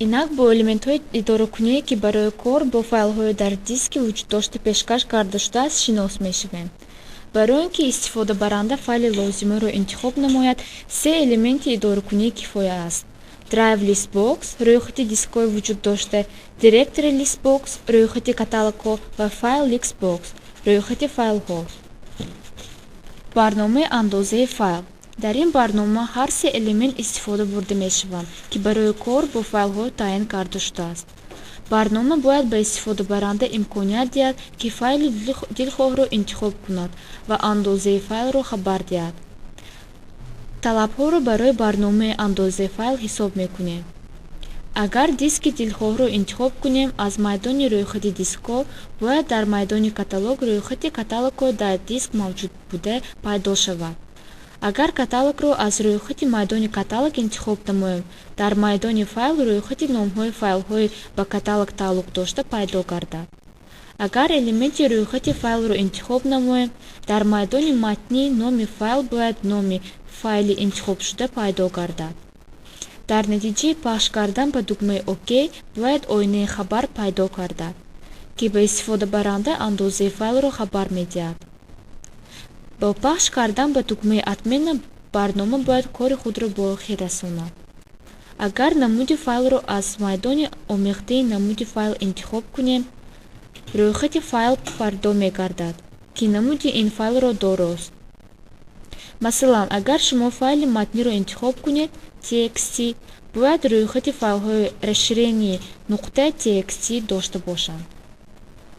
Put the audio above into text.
Инак, бо элементҳои идоракуние, ки барои кор бо файлҳои дар диски вуҷуддошта пешкаш карда шудааст, шинос мешавем. Барои он ки истифодабаранда файли лозимаро интихоб намояд, се элементи идоракунӣ кифоя аст: Drive List Box, рӯйхати дискҳои вуҷуддошта, Directory List Box, рӯйхати каталогҳо ва File List Box, рӯйхати файлҳо. Барномаи андозаи файл. Дар ин барнома ҳар се элемент истифода бурда мешаванд, ки барои кор бо файлҳо таъин карда шудааст. Барнома бояд ба истифодабаранда имконият диҳад, ки файли дилхоҳро интихоб кунад ва андозаи файлро хабар диҳад. Талабҳоро барои барномаи андозаи файл ҳисоб мекунем. Агар диски дилхоҳро интихоб кунем аз майдони рӯйхати дискҳо, бояд дар майдони каталог рӯйхати каталогҳои дар диск мавҷудбуда пайдо шавад. Агар каталогро аз рӯйхати майдони каталог интихоб намоем, дар майдони файл рӯйхати номҳои файлҳои ба каталог тааллуқдошта пайдо гардад. Агар элементи рӯйхати файлро интихоб намоем, дар майдони матнӣ номи файл бояд номи файли интихобшуда пайдо гардад. Дар натиҷаи пахш кардан ба тугмаи ОК бояд оинаи хабар пайдо гардад, ки ба истифодабаранда андозаи файлро хабар медиҳад. Бо пахш кардан ба тугмаи Отмена барнома бояд кори худро ба охир расонад. Агар намуди файлро аз майдони омехтаи намуди файл интихоб кунем, рӯйхати файл пайдо мегардад, ки намуди ин файлро дорост. Масалан, агар шумо файли матниро интихоб кунед txt, бояд рӯйхати файлҳои расширение .txt дошта бошанд.